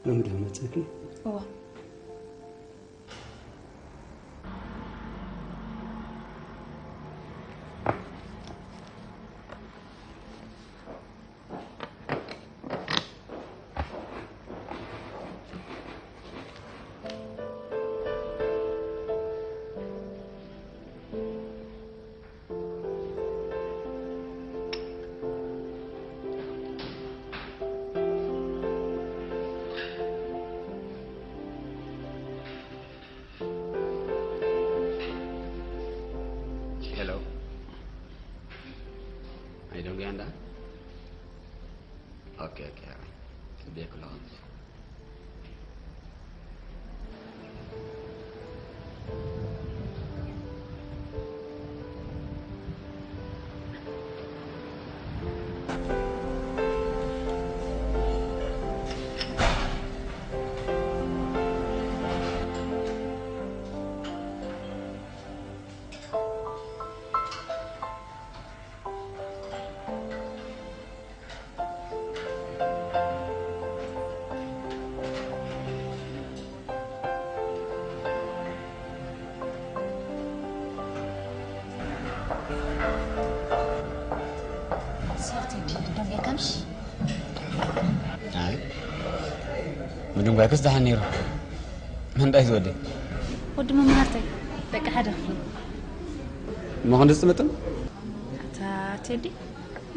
ሎሚ ዶ መጸኪ? እዋ። Hello. Are you doing Uganda? Okay, okay, all right. Be a good one. ሶፍቲ ደንጌ ከምሽ? ኣይ፣ ምድንጓይክስ ደሓን ነይሩ። መን እንታይ ዝወደ? ወዲ መምህርተይ፣ ደቂ ሓደ ክፍሊ። እሞ ክንዲ ዝጥምጥም? ኣታ ቴዲ፣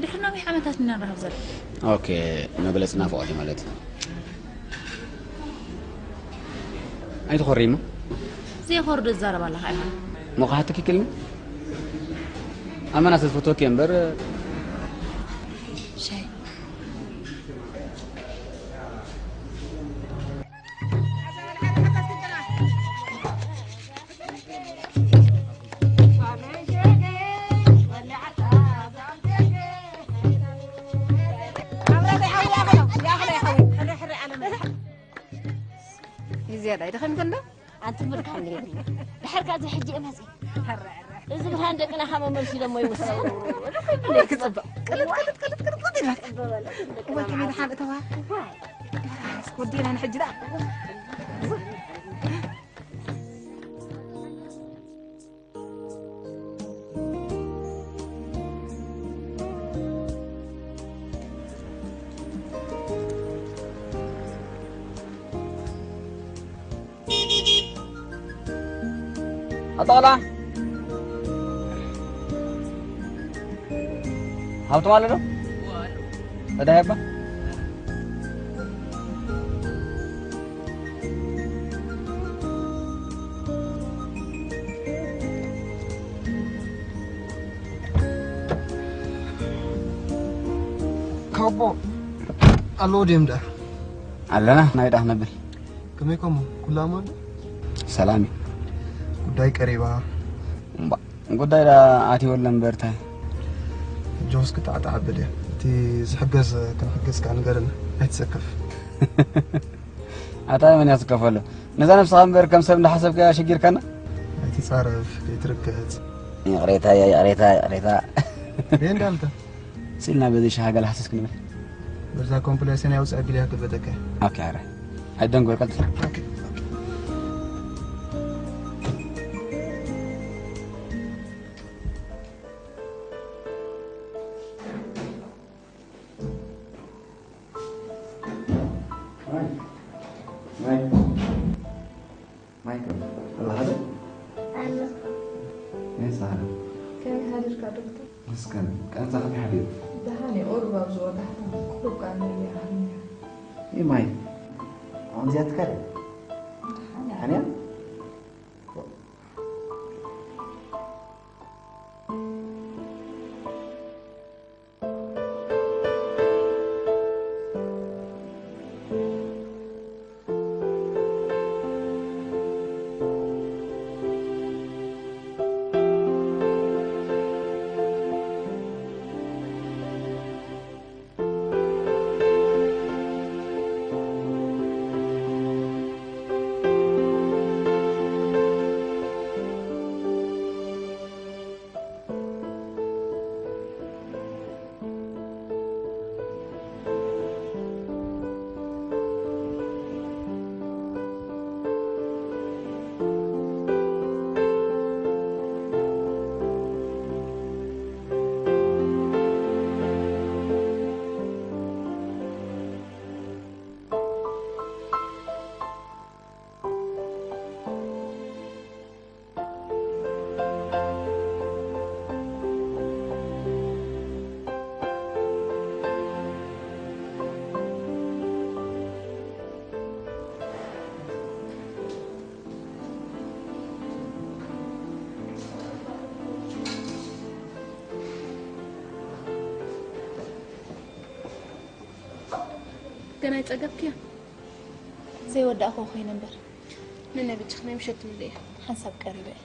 ድሕሪ ነዊሕ ዓመታት ኢና ንራኸብ ዘለና። ኦኬ፣ መግለጺ ናፍቖት እዩ ማለት እዩ። ኣይትኾርይሞ? ዘይኾርዶ ዝዛረብ ኣለኻ ኢኻ። እሞ ክሓተኪ ክልኒ? ኣመና ስለ ዝፈትወኪ እየ እምበር። ሻይ። ዝያዳ ኣይደኸምክን ዶ? ኣንቲ ምርካብ ነይሩ። ድሓር ካብዚ ሕጂ እየ መፅእ። እዚ ብርሃን ደቅና ካብ መመልሲ ደሞ ይውስኽ። ክፅብቕ። ቅልጥ፣ ቅልጥ፣ ቅልጥ፣ ቅልጥ ይበል። እዋይ፣ ከመይ ደሓን እተዋ። ወዲና ንሕጂ ደኣ። ኣጣላ ሃብቶም ኣሎ ዶ? ተዳሄባ? ካቦ ኣለዎ ድዮም ደኣ? ኣለና፣ ናይ ደኣ ክነብል። ከመይ ከምኡ? ኩሉ ኣማን? ሰላም እዩ። ጉዳይ ቀሪባ። እምባ፣ ጉዳይ ደኣ ኣትዩ ኣሎ እምበር እንታይ? ሕጂ ውስ ክጣዕጣዕ ኣብል እየ። እቲ ዝሕገዝ ክንሕገዝ ከኣ ንገረና። ኣይትሰከፍ። ኣታ መን እያ ትስከፈሉ? ነዛ ነብስኻ እምበር ከም ሰብ እንዳሓሰብካያ ሽጊርካና? ኣይትጻረፍ፣ ከይትርከጽ። ይቕሬታ፣ ይቕሬታ፣ ይቕሬታ። ደይ እንዳልካ? ስኢልና በዚ ሻሃ ገለ ሃሰስ ክንብል። በዛ ኮምፕሌክስ ናይ ውጻእ ቢልያ ክበጠከ። ኦኬ፣ ኣረ። ኣይደንጎር፣ ቀልጥፍ። ኦኬ። ማይክል፣ ኣለኻ ዶ? ኣለኹ። ናይ ሳህራ። ከመይ ሓዲርካ ዶክተር? መስገን። ቀንዛ ከመይ ሓዲሩ? ደሓን እየ። ቁሩብ ኣብ ዝወጣሕታ ቁሩብ ከኣ ነቢዓ ሓሚማ። ይማይ። ኣሁን እዚኣ ትካል? ደሓን እያ። ደሓን እያ? ገና ይጸገብክያ? ዘይወዳእክዎ ኮይነ እምበር። ነነ ብጅኽ ናይ ምሸት ትብሉ እየ። ሓንሳብ ቀሪበ እየ።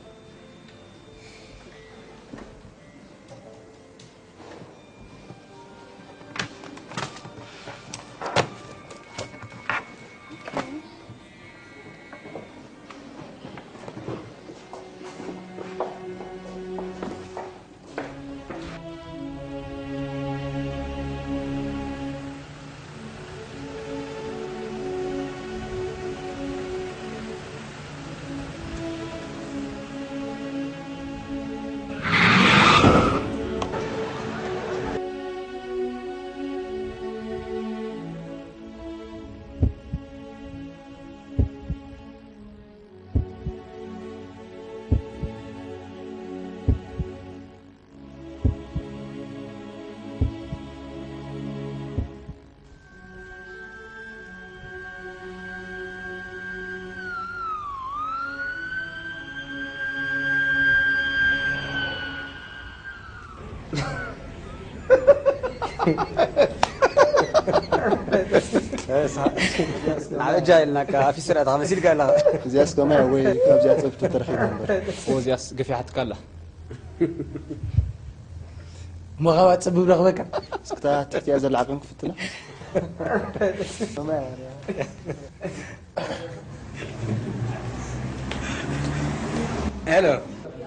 ዓበጃ ኢልናካ ኣፊስራ ኢኻ መሲልካ ኣለኻ። እዚኣስ ከማይ ወይ ካብዚኣ ጸብቲ ተረኺባ እምበር። እዚኣስ ገፊሓትካ ኣላ። እሞ ካብኣ ጽብብ ረኽበካ። እስክታ ትሕቲኣ ዘላ ዓቐን ክፍትና። ሄሎ።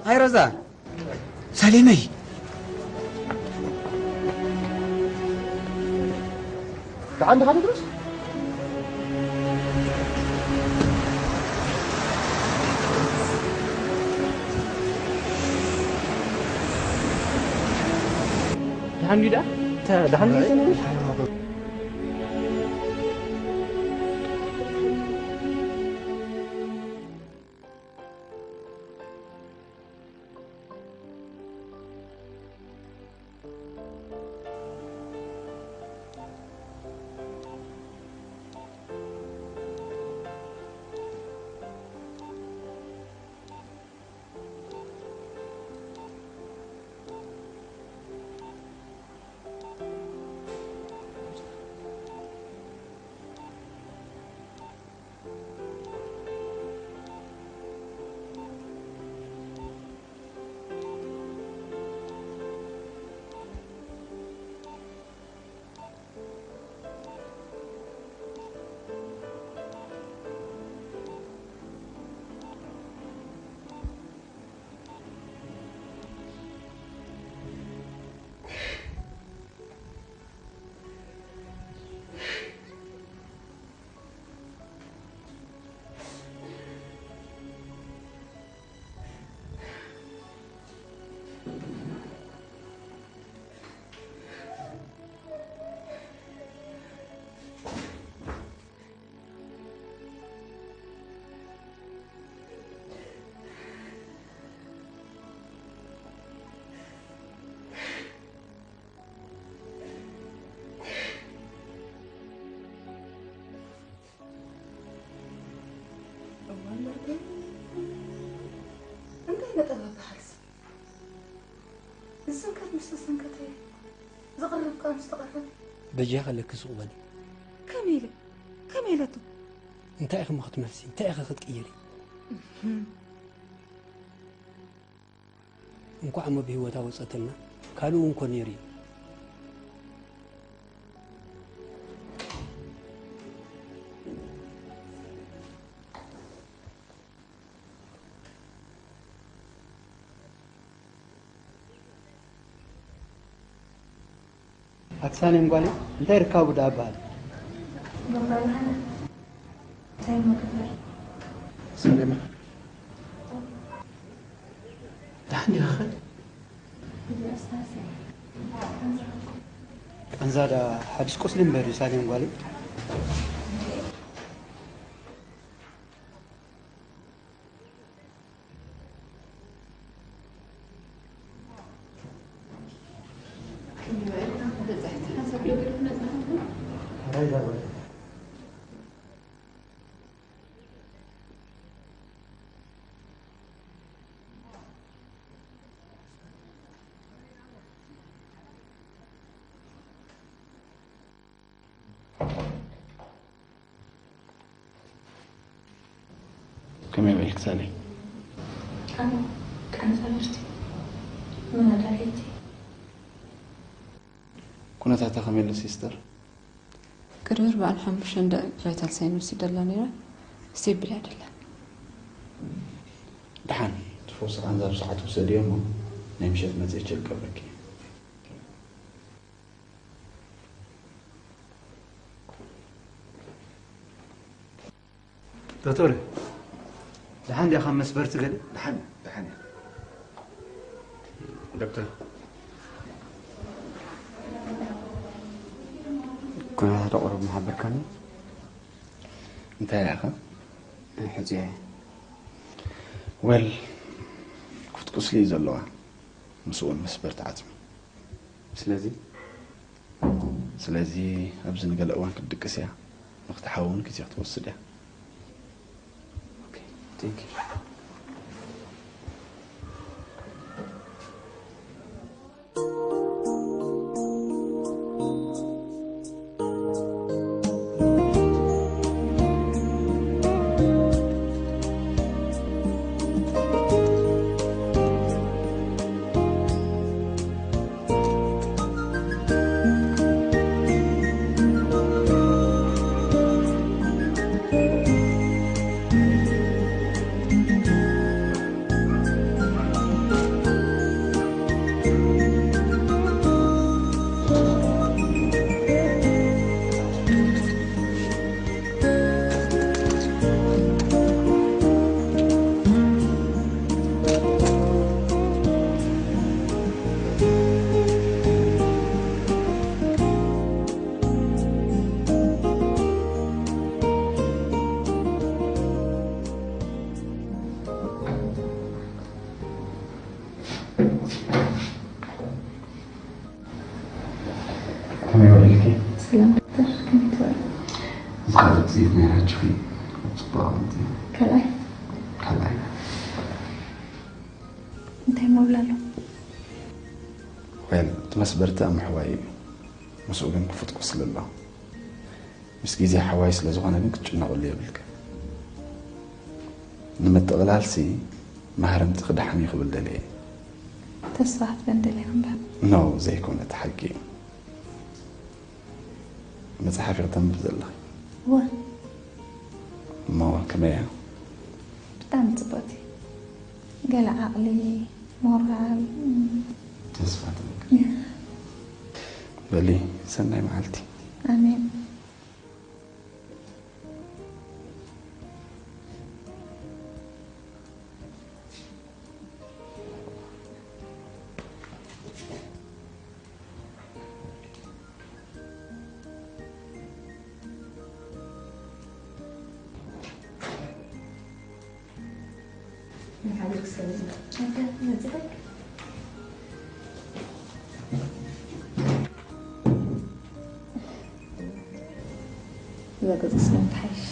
ኣይ ሮዛ። ሳሌመይ። ደሓን ዲኻ ቴድሮስ? ደሓን ድዩ ደኣ? ተ-፣ ደሓን ድዩ ተነብር? እዋን መርገም። እንታይ ነጠባ በሃልሲ? ዝሰንከት ምስ ተሰንከተ፣ ዝቕርብ ከኣ ምስ ተቐረበ። በጃኺ ኣለኪ ስቕ በሊ። ከመይ ኢለ? ከመይ ኢለቶ? እንታይ ኢኺ እሞ ክትመልሲ? እንታይ ኢኺ ክትቅይሪ? እህም። እንኳዕ እሞ ብህይወታ ወጸተልና፣ ካልእ እውን እኮ ነይሩ እዩ። ኣቲ ሳሌም ጓለይ፣ እንታይ ርካቡ ደኣ በሃል? መብራብርሃን፣ እንታይ እሞ ክግበር? ሳሌማ፣ ደሓን ዲኻ ኸ? ቃንዛ ደኣ ሓድሽ ቁስሊ እምበር እዩ ሳሌም ጓለይ። ከመይ ውዒልኪ ሳሊ? ኣነ ቃንዛ ብርቲ መናዳሪቲ ኩነታታ ከመይ ኣሎ ሲስተር? ቅድሚ ኣርባዓን ሓሙሽተን ደቂቕ ቫይታል ሳይን ወሲደላ ነይራ። ስቴብል እያ ደላ። ደሓን እቲ ፈውሲ ቃንዛ ብሰዓት ውሰድዮ እሞ ናይ ምሸት መፅእ ቸክ ገብረኪ። ዶክተር ደሓን ዲያ ካብ መስበርቲ ገለ? ደሓን ደሓን እያ። ዶክተር ኩነታታ ቁሩብ ምሓበርካኒ። እንታይ ኢኻ? ሕጹያ ወል ክፉት ቁስሊ እዩ ዘለዋ። ምስኡ እውን መስበርቲ ዓጽሚ። ስለዚ ስለዚ ኣብዚ ንገለ እዋን ክትድቅስ እያ። ንክትሓዊ እውን ግዜ ክትወስድ እያ። ቴንክ ዩ። ከመይ ውዒልኪ? ሰላም ዶክተር፣ ከመይ ትውዕል? ዝኻለእ ጽኢት ነይራችኺ። ጽቡቕ ኣንቲ ካልኣይ ካልኣይ እንታይ ምብል ኣሎ? ወይል እቲ መስበርቲ ኣብ ምሕዋይ እዩ። ምስኡ ግን ክፉት ቁስሊ ኣሎ። ምስ ግዜ ሓዋይ ስለ ዝኾነ ግን ክትጭነቕሉ የብልክን። ንምጥቕላልሲ ማህረምቲ ክደሓን እዩ ክብል ደልየ። ተስፋ ክትበን ደልያ እምበር ኖ ዘይኮነ እቲ ሓቂ እዩ። መጽሓፊ ክተንብብ ዘለኺ እወ እሞ ከመይ እያ? ብጣዕሚ ጽብቕቲ ገለ ዓቕሊ ሞራል እም፣ ተስፋ ትብል በሊ ሰናይ መዓልቲ ኣሜን እዛ ገጽ ስለ ትሓይሽ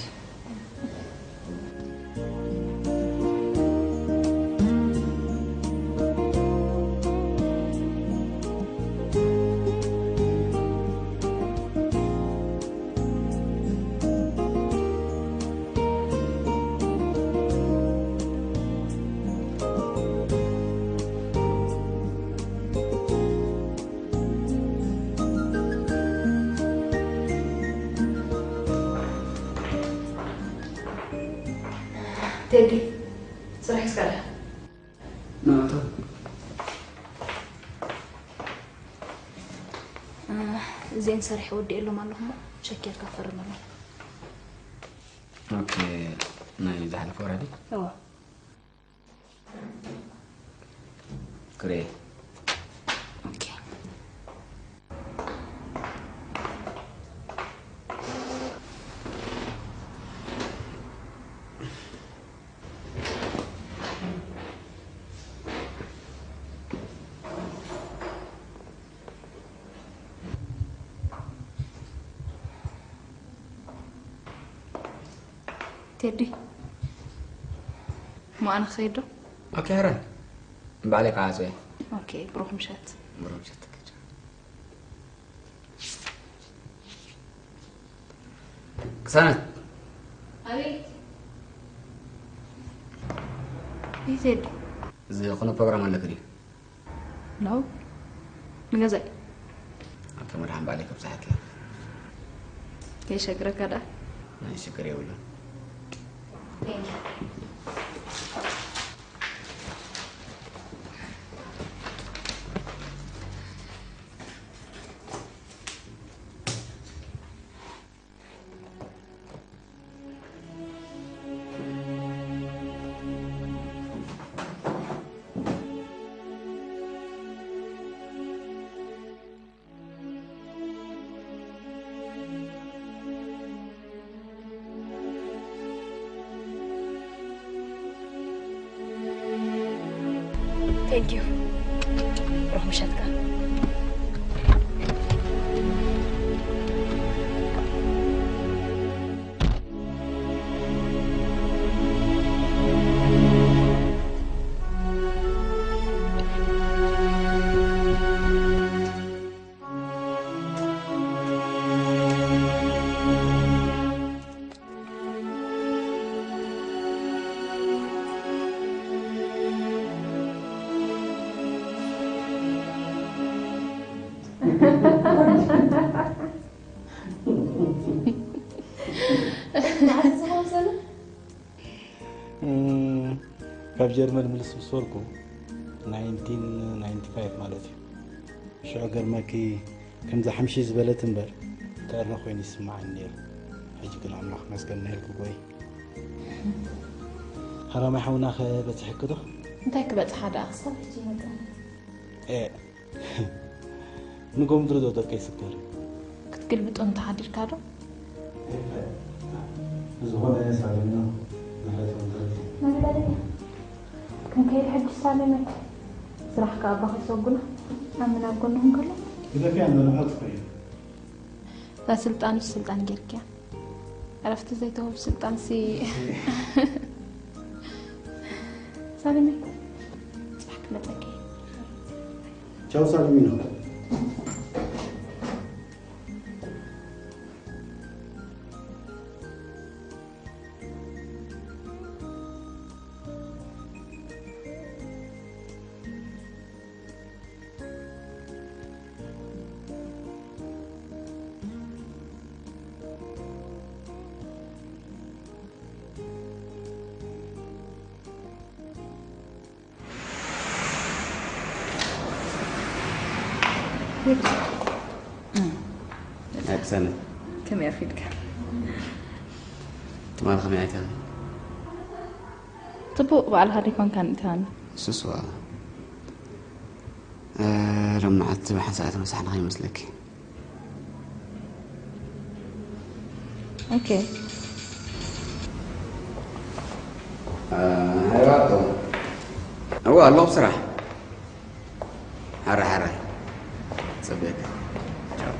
ቴዲ ስራሕ እስካለ ናታ እዚአን ሰሪሐ ወዲኤሎም ኣለኹ እሞ ቸክ ጌርካ ፈርመሎም። ኦኬ ናይ ዝሓለፈ ወራዲ እወ ክሬ ኦኬ ቴዲ እሞ ኣነ ክኸይድ ዶ? ኦኬ፣ ሕራይ ንባዕለይ ክዓጽዮ እየ። ኦኬ፣ ብሩኽ ምሸት። ብሩኽ ምሸት። ቅሳነት። ኣቤት። ዜድ ዝኾነ ፕሮግራም ኣለክ ድዩ? ነው ንገዛይ ኣቶ መድሓን ባዕለይ ከብፅሐኪ። ከይሸግረካ ደኣ። ናይ ሽግር የብሉን። Thank you. ሮህ ምሸትካ። ካብ ጀርመን ምልስ ምስ በልኩ ናይንቲን ናይንቲ ፋይቭ ማለት እዩ። ሽዑ ገርመኪ ከምዛ ሕምሽሽ ዝበለት እምበር ትዕረ ኮይኑ ይስምዓኒ ነይሩ። ሕጂ ግን ኣምላኽ መስገን ንህልኪ ጎይ። ሃራማይ ሓውና ከ በጺሕኪ ዶ? እንታይ ክበጽሓ ደኣ ክሳብ ሕጂ ይመጽእ። ኤ ንጎምድሪ ዶ ደቀይ ስከር ክትግልብጦ እንተሓዲርካ ዶ? ዝኾነ ሳለና ምሕረት ወንበር መግለለኛ ክንከይድ ሕጂ ሳለመ ስራሕ ከኣባ ከይሰጉና ኣምና ኣብ ጎንኹም ከሎ ግደፍያ እንዶ ንዓል ትኸይድ እዛ ስልጣን ስልጣን ጌርክያ ዕረፍቲ ዘይተውህብ ስልጣንሲ ሳለመ ጽባሕ ክመጸኪ ቻው ሳለሚና። ኣይ ቅሳነት ከመይ ኣርፊድካ? ትማል ከመይ ኣይተን? ጽቡቕ ባዕልኻ ደይኮንካ ንእትሃኒ? ስስዋ ሎም መዓልቲ ብሓንሳእ ተመሳሕና ከይመስለኪ። ኦኬ። ሃይባቶ እዋ ኣለኹ ስራሕ። ሓራይ ሓራይ ጸበካ። ቻው።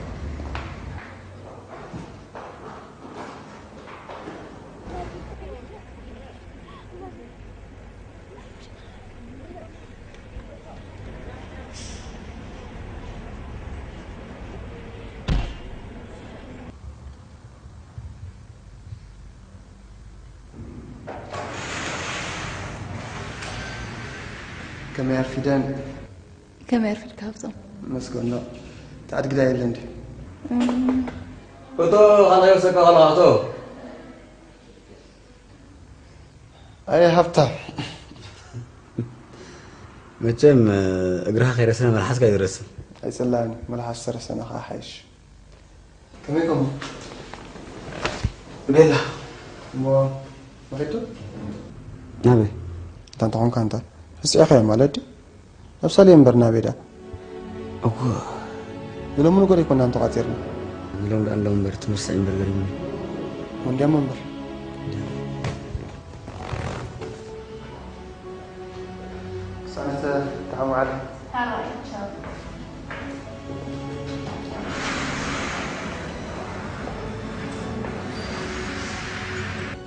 ከመይ ኣርፊደን? ከመይ ኣርፊድካ ሃብቶም? መስገኖ። ታዕድ ግዳ የለን ድዩ? እቶ ካልኣይ ወሰካ ካልኣ እቶ። ኣየ ሃብታ። መቸም እግርኻ ከይረሰነ መልሓስካ ይረስን። ኣይጽላእን፣ መልሓስ ተረሰነ ከዓ ሓይሽ። ከመይ ከምኡ? ቤላ። እሞ መኺቱ? ናበይ? እንታ እንተኾንካ እንታ? ርስዕኻዮ ማለት ድዩ? ናብ ሳሌ እምበር ናበይ ደኣ? እወ። ንሎሚ ንጎ ኣይኮናን ተቋጺርና። ንሎም ደኣ ንሎም እምበር ትምህርቲ እምበር ገሪሙኒ። ወንድያሞ እምበር። ሰዓት ተሓማዓል።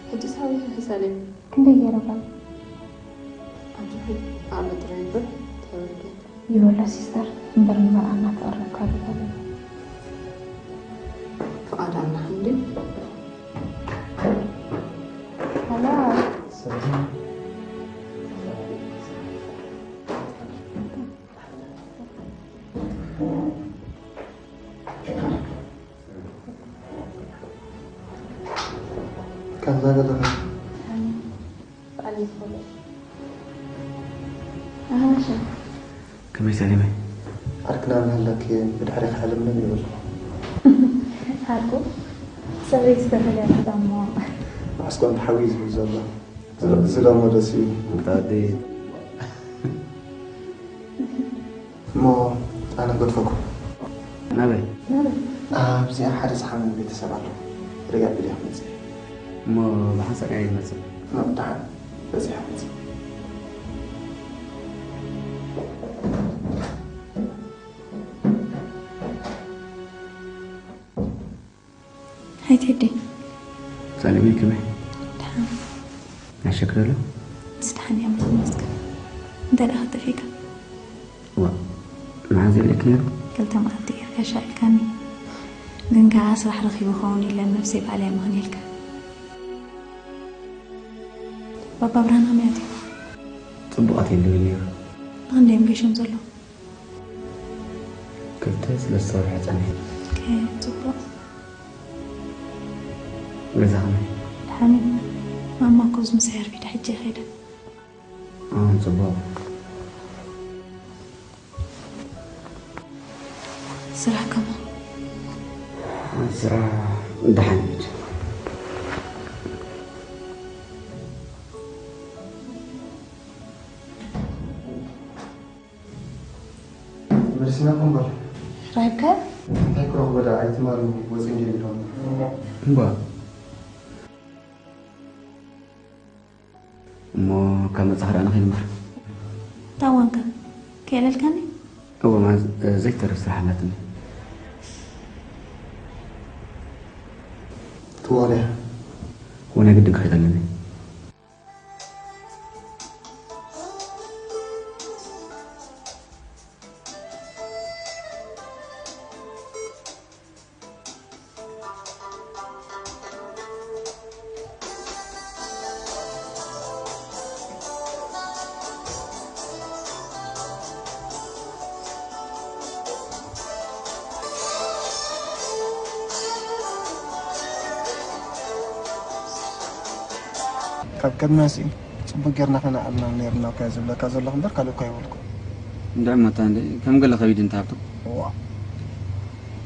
ሕጂ ሳዊ ሕሳሌ ክንደይ ገይረባ? ኣጆኺ፣ ዓመት ጥራይ እምበር ተወልደ። ይበሎ ሲስተር፣ እምበር ንመርዓ እናተቐረብካ ዶ ተበለ? ፍቓድ ኣላ እንዴ? ሃላ። ሰላም። ዛገለኻ ኣነ ባዕለይ ዝኸዶ ኣሃመሸ ከመይ ሰሊመይ? ዓርክና ምህላክ ብድሕሪ ክሓልምና ይብል። ዓርኩ ሰበይ ዝተፈለያ እሞ ማዕስኳ እንተሓዊ ዝብል ዘሎ ዝለሞ ደስ እዩ። እንታዲ እሞ ኣነ ገድፈኩም። ናበይ? ኣብዚኣ ሓደ ዝሓመመ ቤተሰብ ኣሎ። ርግእ ቢል እየ ክመፅእ። እሞ ብሓንሳእ ኣየ ይመፅእ? እሞ ደሓን በፂሐ ክመፅእ። ሃይ ቴዲ። ሳሌመይ ከመይ? ደሓን። ናሸክረሉ? ምስ ደሓን እያ ምስ መስገን። እንታይ ደኣ ኸጠፊእካ? ዋ፣ መዓዝ የብለኪ ነይሩ? ክልተ መዓልቲ ጌርካ ሻዕ ኢልካኒ። ግን ከኣ ስራሕ ረኺቡ ኸውን ኢለ ነብሰይ ባዕለይ እየ ምኽንየልካ። ባባ ብርሃን ከመይ ኣትዩ? ጽቡቓት የለውይ ነይሩ። ንኽንደይ እዮም ገሾም ዘለዉ? ክልተ ሰለስተ ወርሒ ጸኒሑ። ኦኬ፣ ጽቡቕ። ገዛ ከመይ? ደሓን እዩ። ማማ እኮ ኣብዚ ምሳይ ኣርፊዳ ሕጂ እየ ከይደ። ኣሁን ጽቡቕ። ስራሕ ከመይ? ስራሕ ደሓን እዩ። መሊስና እኮ እምበር። ረኺብካዮ? እንታይ ክረኽቦ ደኣ ኣይትማልኒ ወፂ እንድየ ኢሎም። እምባ። እሞ ካብ መጻኻ ደኣ ንኸይድ እምበር። ታዋንካ ከየለልካኒ? እወ፣ መዓዝ ዘይተርፍ ስራሕ ኣላትኒ። ትዋለያ። እወ፣ ናይ ግድን ክኸይድ ኣለኒ። ካብ ቅድሚያሲ ጽቡቅ ጌርና ከነኣልና ነይርና እኮ ዝብለካ ዘለኹ እምበር ካልእ እኮ ኣይበልኩ። እንድዒ እሞ እታ እንድዒ ከም ገለ ከቢድ እንተ ሃብቶም። እዋ።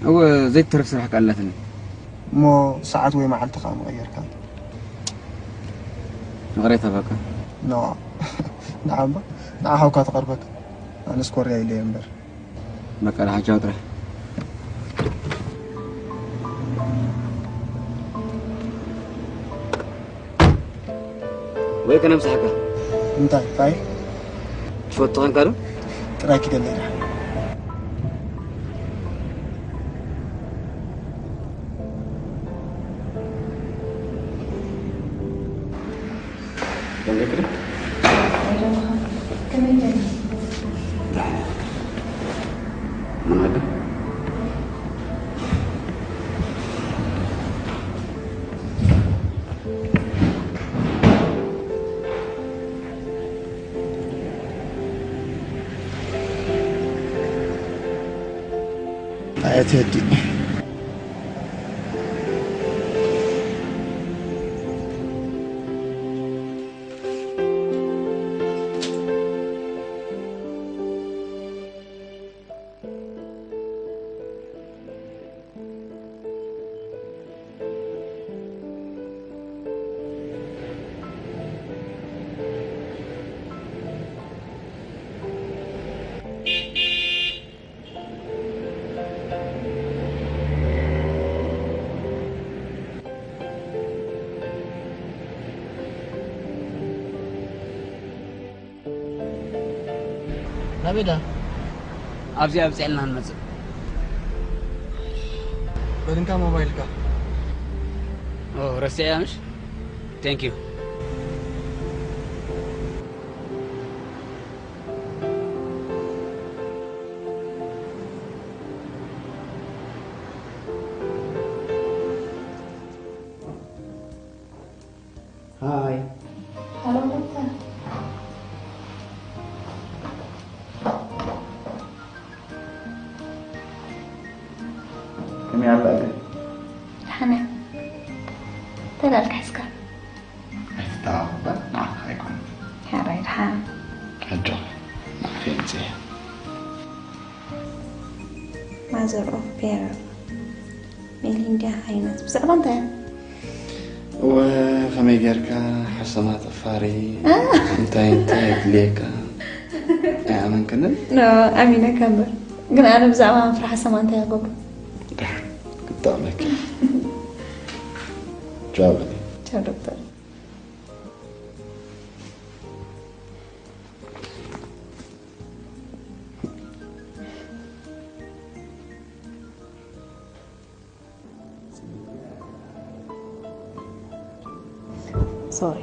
እወ ዘይትተርፍ ስራሕ ከኣ ኣላትኒ። እሞ ሰዓት ወይ መዓልቲ ከኣ ምቐየርካ። ይቕሬታ በቃ። ኖ። ንዓ እምባ፣ ንዓ ሃውካ ትቐርበካ። ኣነስ ኮርያ ኢለ እየ እምበር። በቃ ደሓን ቻው ጥራሕ። ወይ ከነምሳሕካ። እንታይ ፋይል? ትፈቱ ኸንካ ዶ? ጥራይ ኪደለይ ደሓን። ደንገክደ? ደሓን። ምን ኣለ? ኣየ ቴዲ። ናበይ ዳ? ኣብዚ ኣብፅዕልና ንመፅእ። በል እንካ ሞባይልካ። ኦ፣ ረሲዐያ ምሽ? Thank you። ሃይ። ሃሎ ዶክተር። ከመይ ኣላ ግን? ደሓን እያ። እንታይ ደኣ ኢልካ ሒዝካ? Mother of Pearl, ሜሊንዳ ሃይነት። ብዛዕባ እንታይ እያ? እወ፣ ከመይ ጌርካ ሓሰማ ጠፋሪ? እ? እንታይ እንታይ የድልየካ? ኣይኣመንክንን? ኖ፣ ኣሚነካ እምበር። ግን ኣነ ብዛዕባ ፍረ ሓሰማ እንታይ እያ ገብሮ? ደሓን፣ ክጠቕመኪ። ቻው በሊ። ቻው ዶክተር። ሶሪ።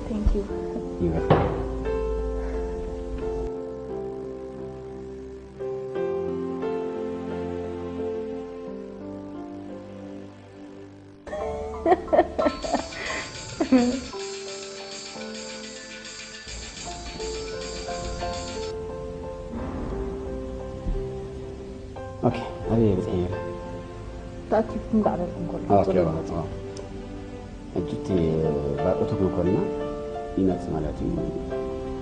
Thank you. You're welcome. ኦኬ፣ ኣበይ በጺሐ ነይረ? ተኣኪብኩም ዳዕበልኩም ከሎ ኦኬ፣ ጽሩይ ኦ፣ መጽእ። ኦ። ሕጂ እቲ ባርቆቱ ክንኮንና ይመጽእ ማለት እዩ።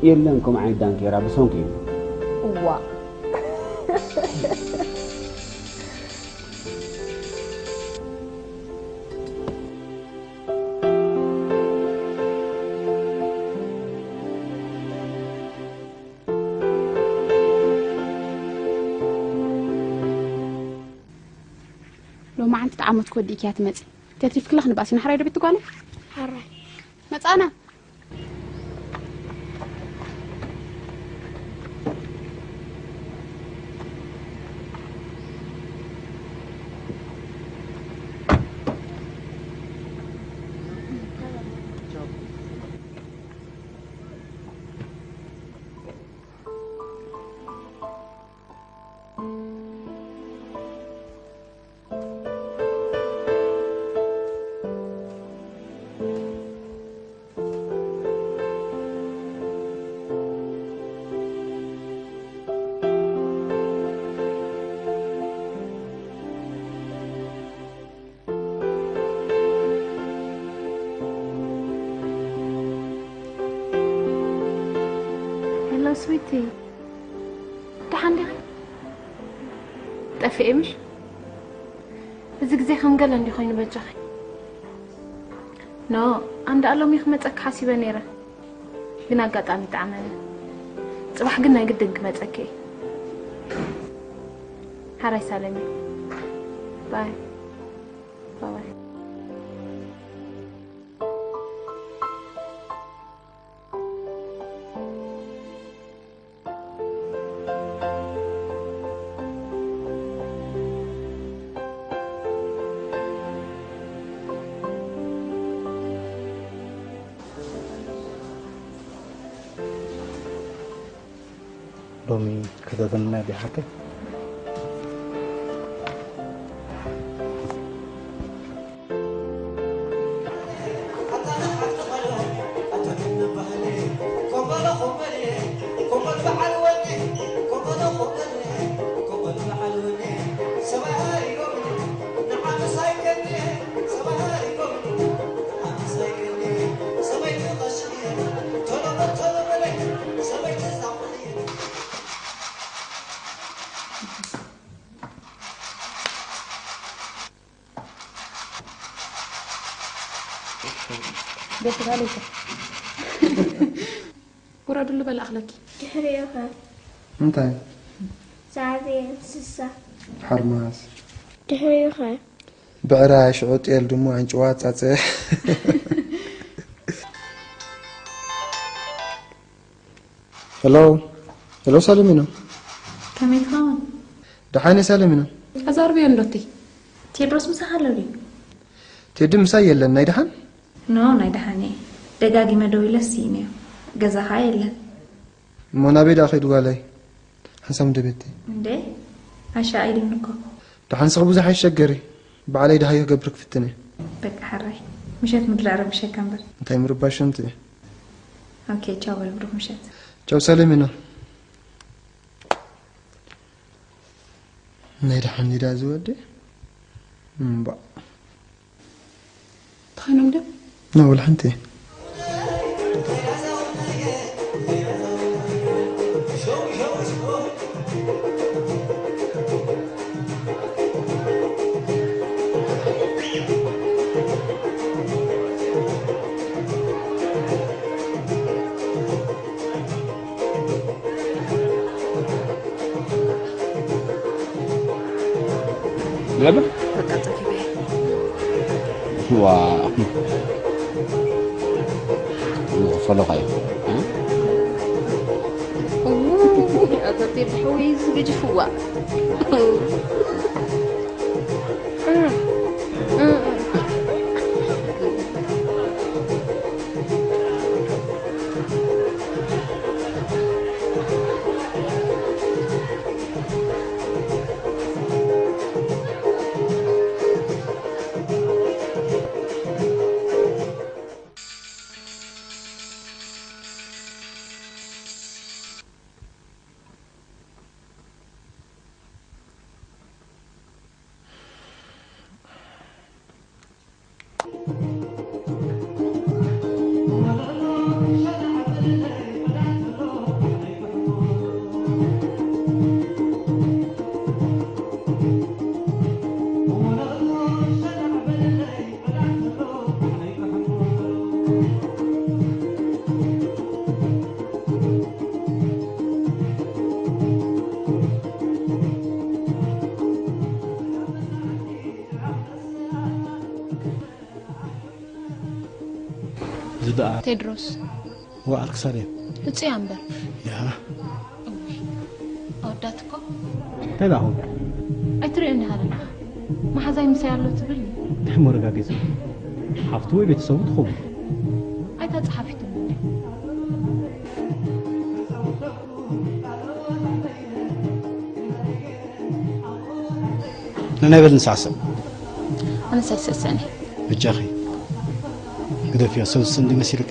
የለን፣ ከምኡ ዓይነት ዳንኬራ ብሰንኩ እዩ። እዋ። ሎማዓንቲ ጣዕሞት ክወዲእኪ እያ ትመጺ። ተትሪፍክላ ክንባእሲ ንሓራይ ዶ ቤት ጓለ? ሓራይ። መጻና። Hello, sweetie. ደሓን ዲኺ? ጠፊኤ ምሽ? እዚ ግዜ ከም ገለ እንዲ ኮይኑ በጃኺ። ኖ፣ ኣንዳ ሎሚ ክመጸኪ ሓሲበ ነይረ። ግን ኣጋጣሚ ጠዓመኒ። ጽባሕ ግን ናይ ግድን ክመጸኪ እየ። ሓራይ ሳለሚ። ባይ። ባይ። ሎሚ ከተተልና ዲኻ ሓቀይ? ደስ በሃሊት። ውረድሉ በል ኣኽለኪ። ድሕሪኡ ኸ? እንታይ? ሳዕቤን እንስሳ። ሓርማዝ። ድሕሪኡ ኸ? ብዕራይ፣ ሽዑ ጤል፣ ድሙ፣ ኣንጭዋ፣ ጻጸ። ሄሎ፣ ሄሎ፣ ሳለሚኖ። ከመይ ትኸውን? ደሓን እየ ሳለሚኖ። ተዛርብዮ እንዶ እትይ። ቴድሮስ ምሳኻ ኣሎ ድዩ? ቴዲ ምሳይ የለን። ናይ ደሓን? ኖ፣ ናይ ደሓን እየ። ደጋጊመ ደዊለ ስኢነዮ። ገዛኻ የለን። እሞ ናበይ ደኣ ከይዱ ጓለይ? ሓንሳብ እንደ ቤት። እንዴ? ኣሻ ኢሉኒ እኮ። ደሓን ስኺ ብዙሕ ኣይሸገሪ። ባዕለይ ደሃዩ ክገብር ክፍትን እየ። በቃ ሕራይ። ምሸት ምድሪ ኣረብሸካ እምበር። እንታይ ምርባሽ እንት? ኦኬ፣ ቻው በል፣ ብሩኽ ምሸት። ቻው ሰሌሚና። ናይ ደሓን ዲዳ እዚ ወዲ? እምባእ። ተኻይኖም ድዮም? ኖ፣ ወላ ሓንቲ። ነበር? በቃ ጸፊፈ። ዋ። ፈለኻ እዩ። ኣቶ ቴዲ ሓወይ፣ ዝግጅፍዋ። ዝደኣ ቴድሮስ። ወዓል ክሳብ እያ። ህጹያ እምበር። ያ። እወይ። ኣወዳት እኮ። እንታይ ደኣ ኾንካ? ኣይትርእዮን ኢኻ ዘለኻ። መሓዛይ ምሳይ ኣሎ ትብል። እንታይ መረጋገጺ? ሓፍቱ ወይ ቤተሰቡ ትኸውን። ኣይታ ጸሓፊት እሞ። ንናይ በል ንሳዕስዕ። ኣነስ ኣይስዕስዕን እየ። በጃኺ ግደፍዮ፣ ሰብ ዝስእን ዲዩ መሲልኪ?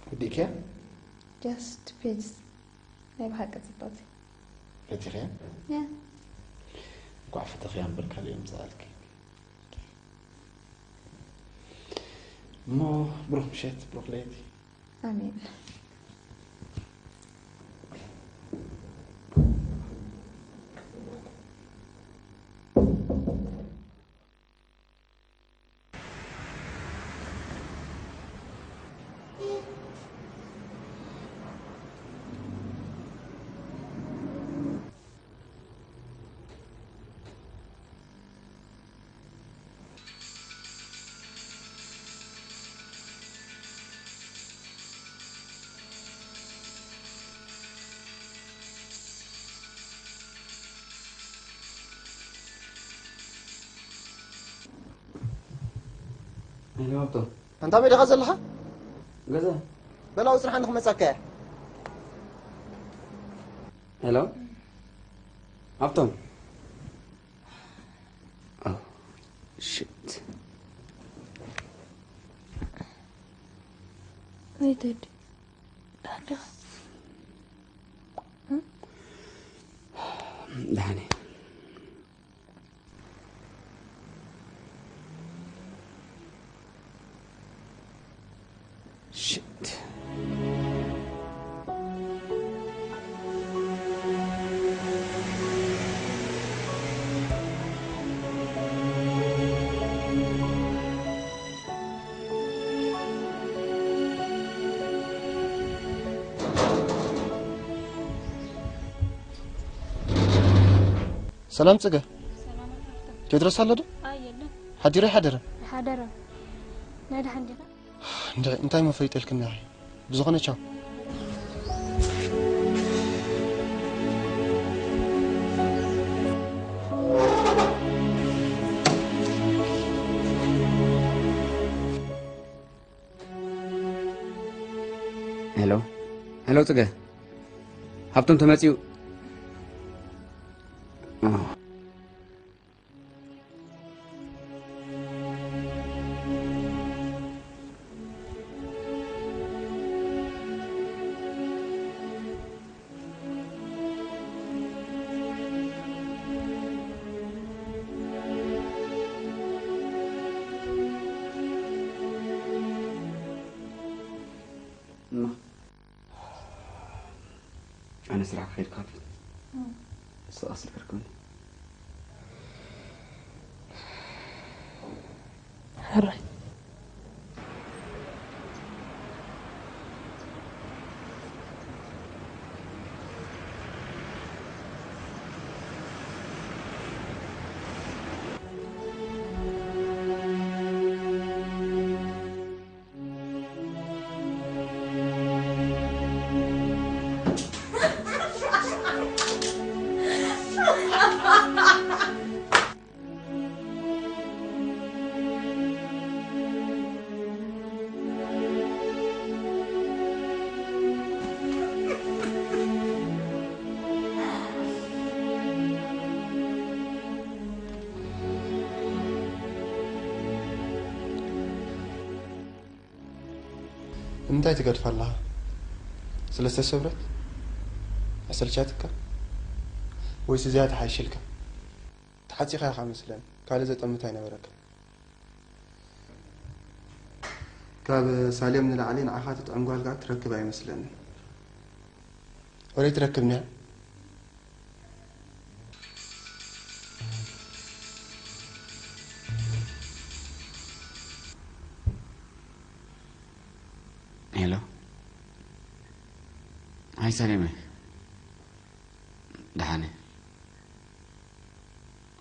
ወዲእክያ? Just please። ናይ ብሓቂ ጽብቕቲ። ፈቲኽያ? ያ። እንኳዕ ፈተኽያ እምበር ካልእ እዮም ዝኣልኪ። እሞ ብሩኽ ምሸት፣ ብሩኽ ለይቲ። ኣሜን። ሄሎ፣ ሃብቶም። ኣንታ ኣበይ ዲኻ ዘለኻ? ገዛ። በል ኣብኡ ጽንሓኒ ክመጻካ እየ። ሄሎ፣ ሃብቶም። Oh, shit. Wait, wait. ደሓን ዲኻ? ደሓን እየ። Shit. ሰላም ጽገ። ሰላም ኣርካብታ። ቴድሮስ ኣሎ ዶ? ኣይ፣ የለን። ሓዲሩ ኣይሓደረን? ኣይሓደረን። ናይ ደሓን ዲኻ? እንድዒ፣ እንታይ መፈይጠልክኒ ኢኺ? ብዝኾነ ቻው። ሄሎ፣ ሄሎ፣ ጽገ። ሃብቶም ተመጺኡ። እማ፣ ኣነ ስራሕ ክኸይድ ካብ እም። እሱ ኣስልክ ርክብኒ። ሕራይ። እንታይ ትገድፍ ኣለኻ? ስለ ዝተሰብረት? ኣሰልቻትካ? ወይስ እዚኣ ትሓይሽልካ? ተሓጺኻ ኢኻ መስለኒ። ካልእ ዘጠምት ኣይነበረካ። ካብ ሳሌም ንላዕሊ ንዓኻ ትጥዕም ጓል ከኣ ትረክብ ኣይመስለንን። ወደይ ትረክብንያ? ሄሎ። ሃይ ሳሌመ። ደሓነ።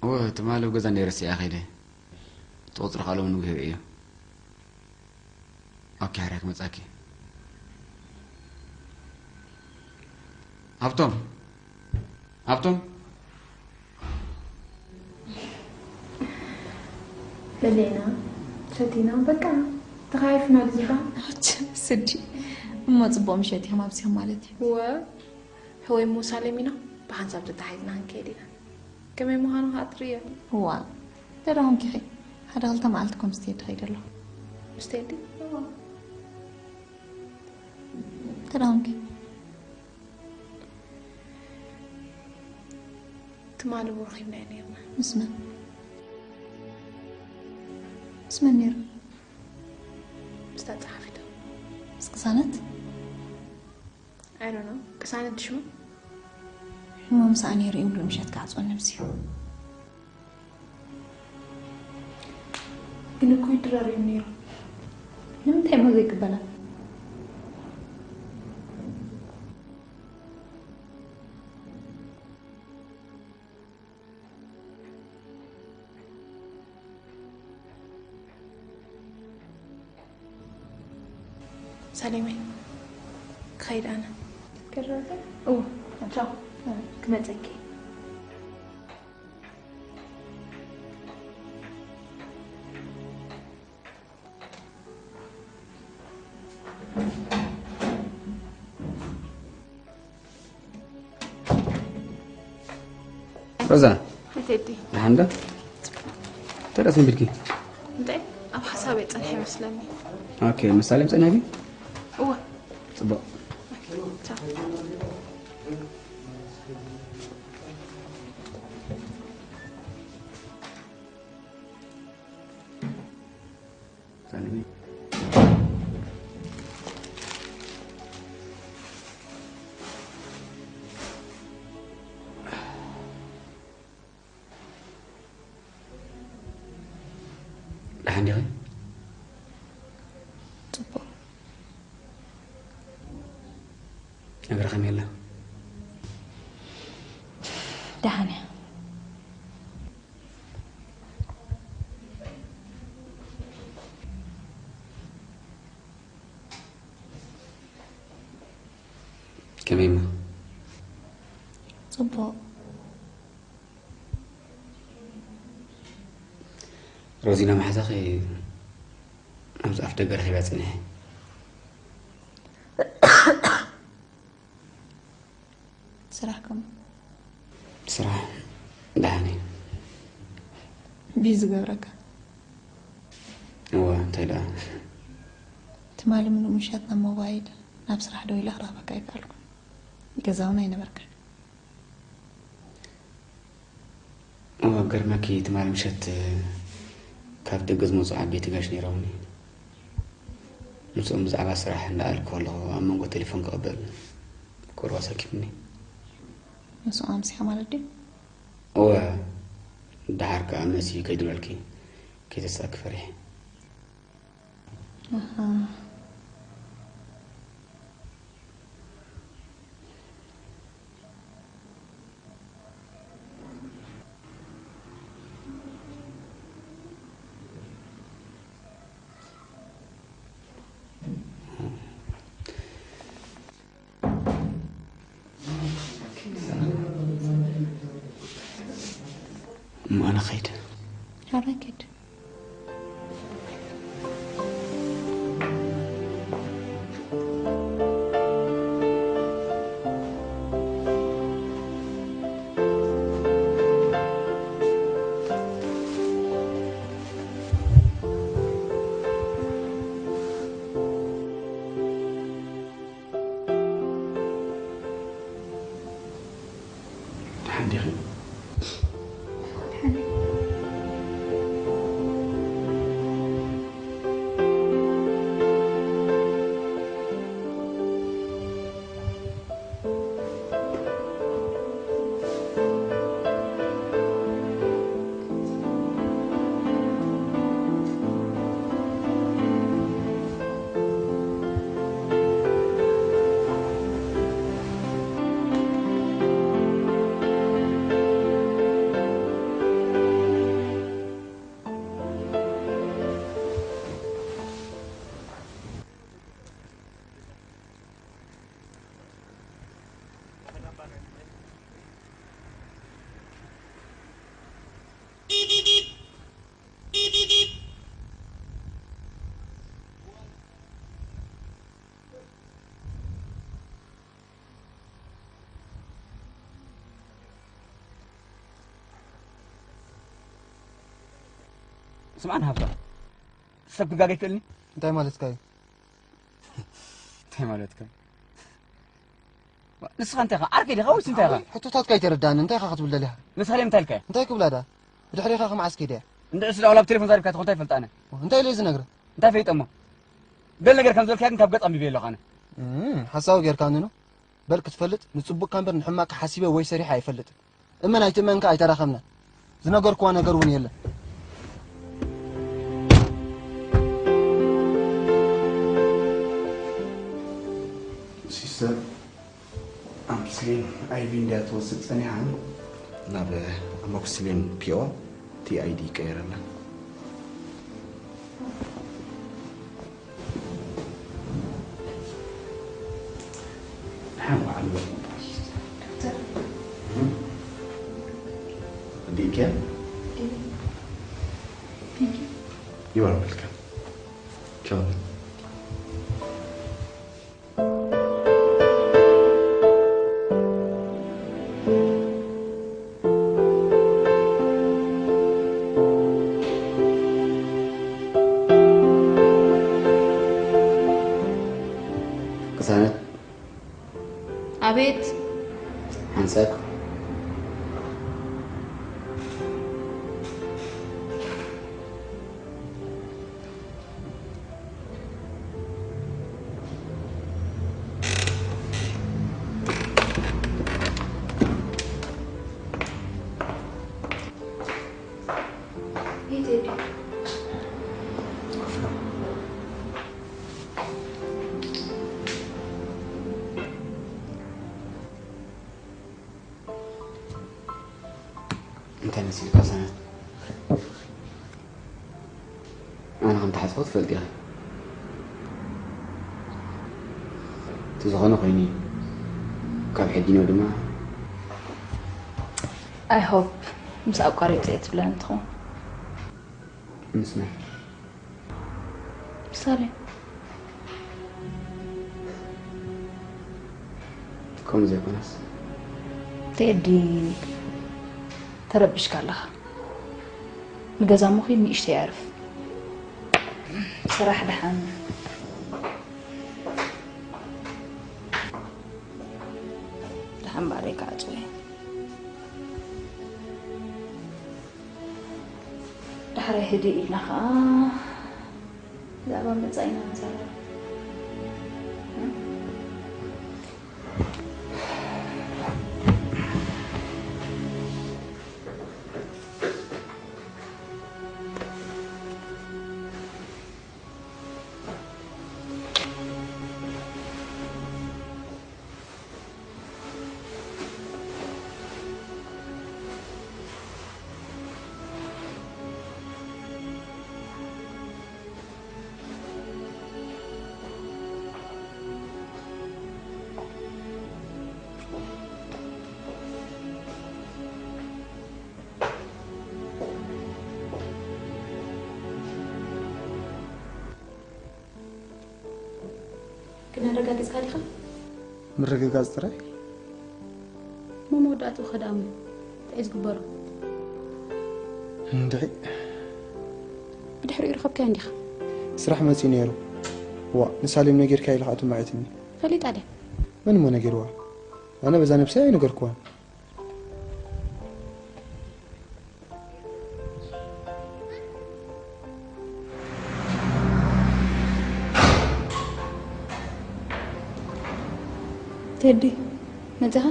እወ፣ ትማሊ ኣብ ገዛ ነይረ፣ ስያ ከይደ። እቲ ቁጽሪ ካልኦም ንግሆ እዩ። ኦኬ፣ ሕራይ ክመጻኪ። ሃብቶም! ሃብቶም! በሊዕና፣ ሰቲና፣ በቃ፣ ተኻይፍና ድዩ ዝበሃል? ኣች፣ ስዲ። እሞ ጽቡቕ ምሸት ኢኹም ኣብዚኹም ማለት እዩ። እወ፣ ሕወይ እሞ ሳሌም ኢና፣ ብሓንሳብ ተተሓሒዝና ክንከይድ ኢና። ከመይ ምዃኑ ኸኣ ትርእዮ። እዋ፣ ደኣ ዳኹምኪ ኸ? ሓደ ክልተ መዓልቲ እኮ ምስ ቴዲ ኸይደ ኣለኹ። ምስ ቴዲ? እዋ። ደኣ ዳኹምኪ? ትማሊ እውን ረኺብናዮ ነይርና። ምስ መን? ምስ መን ነይሩ? ምስታ ጸሓፊት። ምስ ቅሳነት? I don't know። ቅሳነት ድሽማ? እሞ ምሳኣ ነይሩ እዩ ሙሉእ ምሸት ክዓጽወኒ ኣብዚሑ። ግን እኮ ይድራር እዮም ነይሮም። ንምንታይ እሞ ዘይቅበላ? ሳሌመይ፣ ክኸይድ ኣነ። ክትከይድ ዶ? እወ። ቻው። ክመጸኪ። ሮዛ። ቴዲ። ደሓን ዶ? ተረስ ንብልኪ? እንታይ? ኣብ ሓሳብ እየ ጸኒሐ ይመስለኒ። ኦኬ፣ ምሳሌ ምጸናጊ? እወ። ጽቡቕ። ቻው። ሳሌመይ። ደሓን ዲኺ? ጽቡቕ። እግሪ ከመይ ኣላ? ደሓን እያ። ከመይ እማ? ጽቡቕ። ሮዚና መሓዛኺ ኣብዚ ኣፍ ደገ ረኺባ ጽኒሐ። ስራሕ ከመይ? ስራሕ ደሓን እዩ። ቢዚ ዝገብረካ? እወ፣ እንታይ ደኣ? ትማሊ ምሉእ ምሸት ናብ ሞባይል፣ ናብ ስራሕ ደዊለ ክረኽበካ ኣይከኣልኩን። ገዛ እውን ኣይነበርካን። እወ፣ ገርመኪ ትማሊ ምሸት ካብ ደገ ዝመጹ ዓበይቲ ጋሽ ነይሮምኒ። ምስኦም ብዛዕባ ስራሕ እንዳኣልኩ ከለኹ ኣብ መንጎ ቴሌፎን ክቕበል ቁሩብ ኣሰኪፉኒ። ምስኦም ኣምሲኻ ማለት ድዩ? እወ፣ ደሓር ከኣ መሲ ከይድበልኪ ከይተሳእኪ ፈሪሐ። ኣሃ። እሞ ኣነ ኸይድ። ሕራይ ኪድ። ደሓን ዲኺ? ደሓን እየ። ስምዓኒ ሃብቶም፣ ሰብ ክጋገ ይክእልኒ? እንታይ ማለትካ እዩ? እንታይ ማለትካ? ንስኻ እንታይ ኢኻ? ዓርከይ ዲኻ ወይስ እንታይ ኢኻ? ሕቶታትካ ኣይተረዳእኒ። እንታይ ኢኻ ክትብል ደሊኻ? ንስኻ እንታይ ኢልካዮ? እንታይ ክብላ ደኣ? ብድሕሪኻ ከ መዓስ ከይደ እያ? እንድዕስ ደኣ ዋላ ብቴሌፎን ዛሪብካ ተኾንካ ይፈልጥ ኣነ። እንታይ ኢለ ዝነግረ? እንታይ ፈይጠ እሞ? ገለ ነገር ከም ዝበልካያ ግን ካብ ገጽ ኣንቢበዮ ኣለኹ ኣነ። እም፣ ሓሳዊ ጌርካኒ ነው። በል ክትፈልጥ፣ ንጽቡቕካ እምበር ንሕማቕ ሓሲበ ወይ ሰሪሐ ኣይፈልጥን። እመን ኣይትእመን ከኣ ኣይተራኸብናን። ዝነገርኩዋ ነገር እውን የለን። ሲስተር፣ ኣሞክሲሊን ኣይቪ እንድያ ትወስድ ጸኒሓ። ናብ ኣሞክሲሊን ፒኦ ቲኣይዲ ይቀየረላ። ደሓን ዋዕሉ። ዶክተር። ዲኬ? ዲኬ። Thank you. You are welcome. ቻው። ቅሳነት። ኣቤት። ሓንሳብ። ኢልካ ሰምዐ። ኣነ ከም ተሓዝኹ ትፈልጥ ኢኻ። እቲ ዝኾነ ኮይኑ እዩ። ካብ ሕጂ ንው ድማ I hope ምስ ኣቋሪፀ እየ ትብለኒ ትኸውን። ምስ መን? ምሳሌ። ከምኡ ዘይኮነስ። ቴዲ፣ ተረቢሽካ ኣለኻ። ንገዛ እሞ ኺድ ንእሽተይ ኣዕርፍ። ስራሕ ደሓን። ደሓን ባዕለይ ክዓጽዎ እየ። ዳሕራይ ህድእ ኢልና ኸዓ ብዛዕባ መጻኢና ንዛረብ። ግን ኣረጋጊጽካ ዲኻ? ምርግጋጽ ጥራይ? እሞ መወዳእትኡ ከ ደኣ እንታይ እዩ ዝግበሮ? እንድዒ። ብድሕሪኡ ረኸብካዮ እንዲኻ? ስራሕ መጺኡ ነይሩ። ዋእ፣ ንሳሌም ነጊርካያ ኢልካ ኣትማዒትኒ። ፈሊጣ ድያ? መን እሞ ነጊርዋ? ኣነ በዛ ነብሰይ ኣይነገርክዋን። ቴዲ፣ መጺኻ?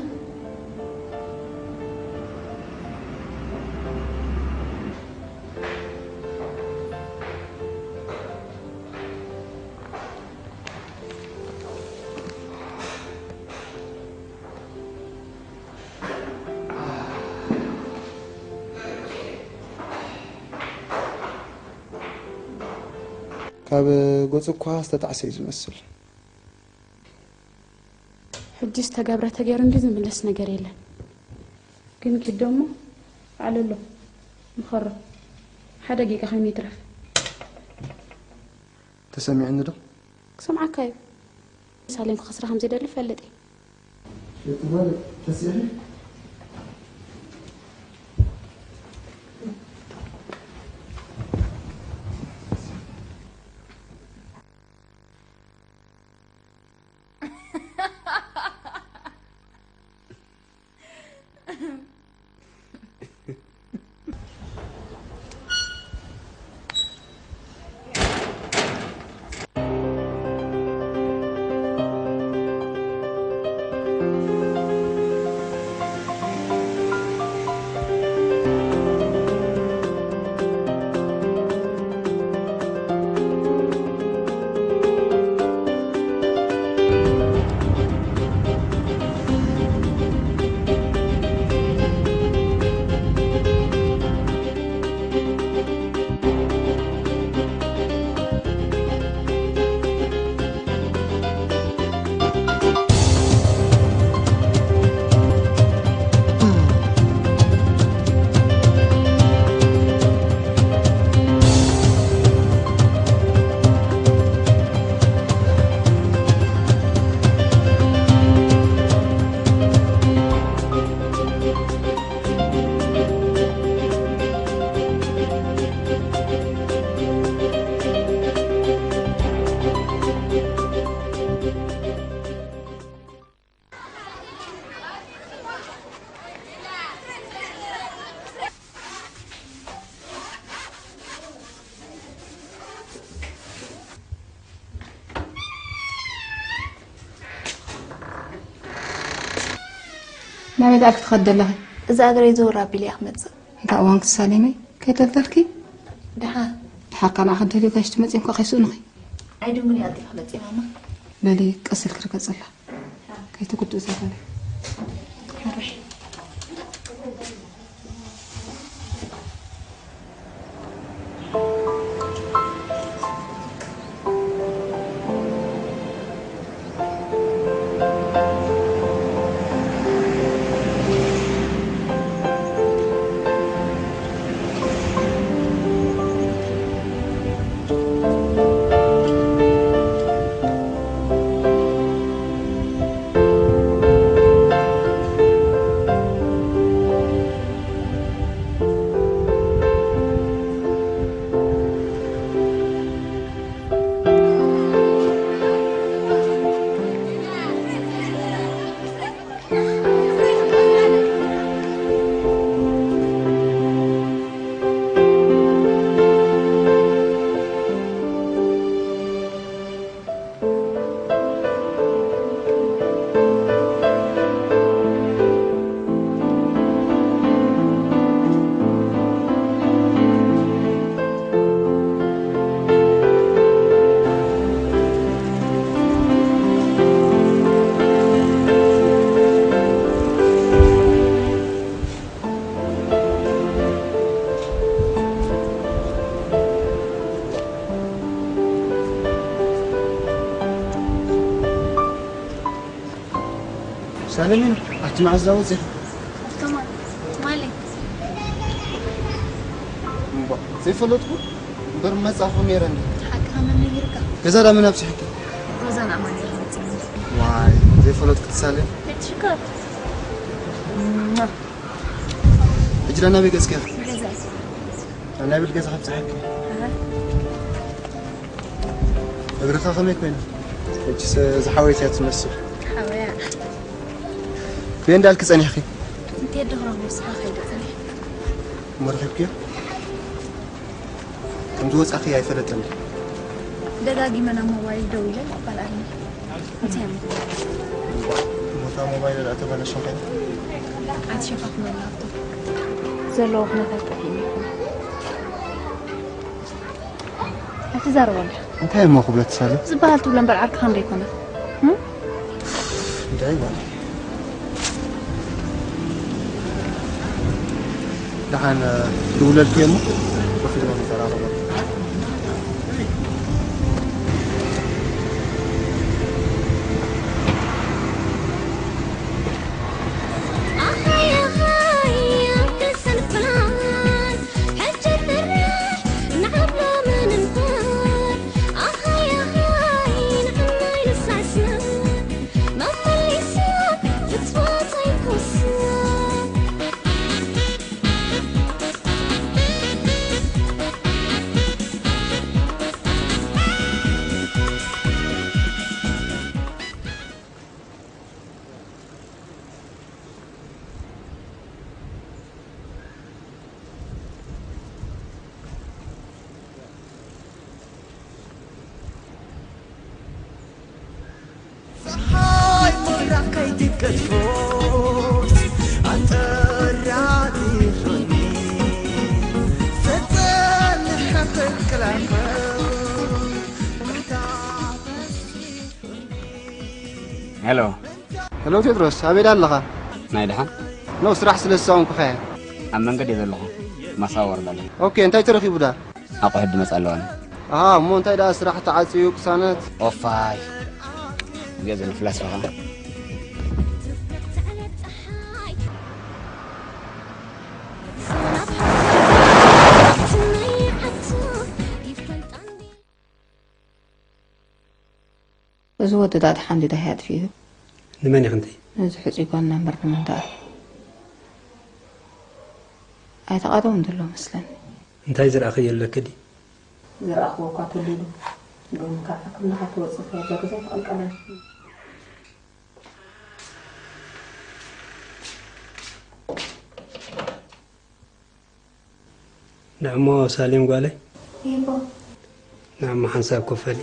ካብ ገጹ እኳ ዝተጣዕሰ እዩ ዝመስል። ሕጂ ዝተገብረ ተገይሩ እንዲ ዝምለስ ነገር የለን። ግን ኪዶ እሞ ኣዕልሎ፣ ምኸሮ። ሓደ ደቂቃ ኮይኑ ይትረፍ። ተሰሚዕኒ ዶ? ክሰምዓካ እዩ። ሳሌም ክኸስራ ከም ዘይደሊ እፈልጥ እየ። እቲ ጓል ተሲእኺ? ናበይ ደኣ ክትኸዲ ኣለኺ? እዛ እግረይ ዘወር ኣቢለ እየ ክመጽእ። እንታ እዋን ክሳሌመይ፣ ከይተልተልኪ? ደሓ። ደሓር ካልኣ ክትደልዩ ጋሽ ትመጺ እንኳ ከይስእኑኺ። ኣይድንጉን እየ ኣዲኻ መጺእ ማማ። በሊ ቀስ ኢልኪ ርገጽላ። ከይትጉድእ ዘበለ። ሕርሽ። ኣለሚን፣ ኣቲ መዓዝ ዳ ወፂኻ? ኣቶማ ማለይ? እምባ፣ ዘይፈለጥኩ እምበር መጻኹ ነይረኒ። ሓቅኻ መን ነጊርካ? ገዛ ዳ መን ኣብጺሑኪ? ሮዛን ኣማኑኤልን መጺኦም። ዋይ፣ ዘይፈለጥኩ ትሳለ። ቤት ሽኮር። እማ። ሕጂ ዳ ናበይ ገጽኪ ኢኺ? ገዛይ። ናብ ናይ ብል ገዛ ከብጽሓኪ። ኣሃ። እግርኻ ከመይ ኮይና? ሕጂስ ዝሓወይት እያ ትመስል። ሓወያ። በይ እንዳልኪ ጸኒሕኪ? እንተ ደኽሮ ንስኻ ከይደ ጸኒሕ። እሞ ረኺብክዮ? ከም ዝወጻኺ ኣይፈለጠን። ደጋጊመ ናብ ሞባይል ደዊለ ይባላል። እንታይ እሞ? እሞ እታ ሞባይል ዳ ተበላሸ ኾይና? ኣትሸፋፍነላ እኮ። ዘለዎ ኩነታት ጥሒኑ ይኹን። ኣይትዛረቦ እንዲኻ። እንታይ እሞ ክብሎ ትሳለ? ዝበሃል ትብሎ እምበር ዓርክኻ እንዶ ኣይኮነ። እም? እንታይ ማለት? ደሓን፣ እ፣ ድውለልኪ እሞ ኮፍ ኢልና ንዘራረበሉ። ጸሓይ ምብራቕ ከይትገድፎ ኣንጠራጢሩኒ፣ ፈጸን ንሓፈት ክላኸ ሄሎ። ሄሎ ቴድሮስ፣ ኣበይ ኣለኻ? ናይ ደሓን? ኖ፣ ስራሕ ስለ ዝሳወንኩኻ እየ። ኣብ መንገድ እየ ዘለኹ። ማሳዋ ወረዳ ኣለኹ። ኦኬ፣ እንታይ ተረኺቡ ዳ? ኣቑሑት ድመጽ ኣለዋኒ። ኣሃ፣ እሞ እንታይ ደኣ ስራሕ ተዓጽዩ ቅሳነት? ኦፋይ። እዚኣ ዘሎ ፍላስፋ ኸኣ። እዚ ወዲ ዳ ድሓን ድዩ ዳህያ ኣጥፊኡ? ንመን ኢኺ እንተይ? ነዚ ሕጹይ ጓልና እምበር ንመን ደኣ? ኣይተቓደውን ዘሎ መስለኒ። እንታይ ዝረኣኽዮ ኣለኪ ድዩ? ዝረኣኽዎ እኳ ተሊሉ። ግን ካብ ሕክምና ካብ ትወጽእ እኮ ኣብዛ ገዛ ኣይተቐልቀለን። ንዕሞ ሳሌም ጓለይ። ይቦ። ንዕሞ ሓንሳብ ኮፈሊ።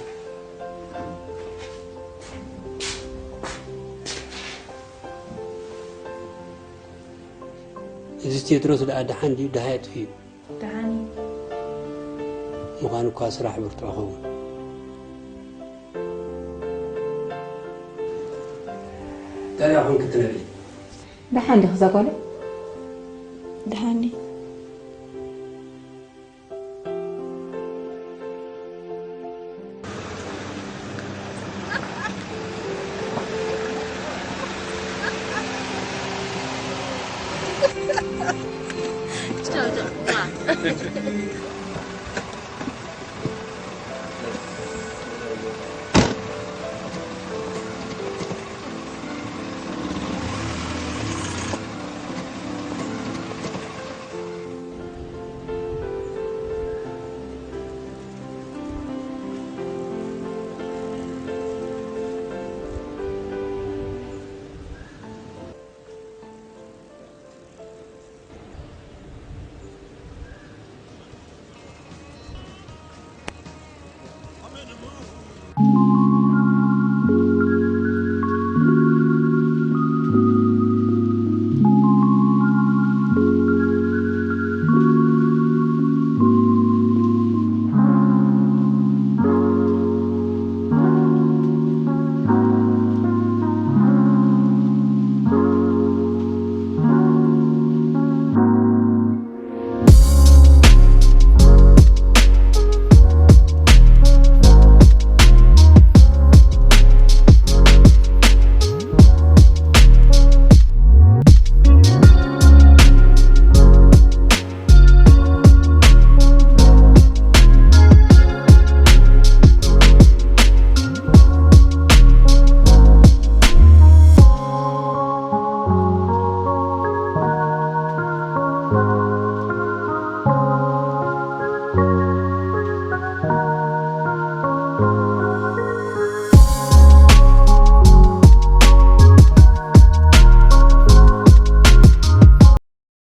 እዚ ቴድሮስ ደኣ ደሓን ድዩ ደሃይ ኣጥፊኡ? ደሓን እዩ። ምዃኑ እኳ ስራሕ ብርቱዕ ኸውን። እንታይ ደኣ ኾንኪ ትነብሪ? ደሓን ዲኺ እዛ ጓለይ? ደሓን እየ።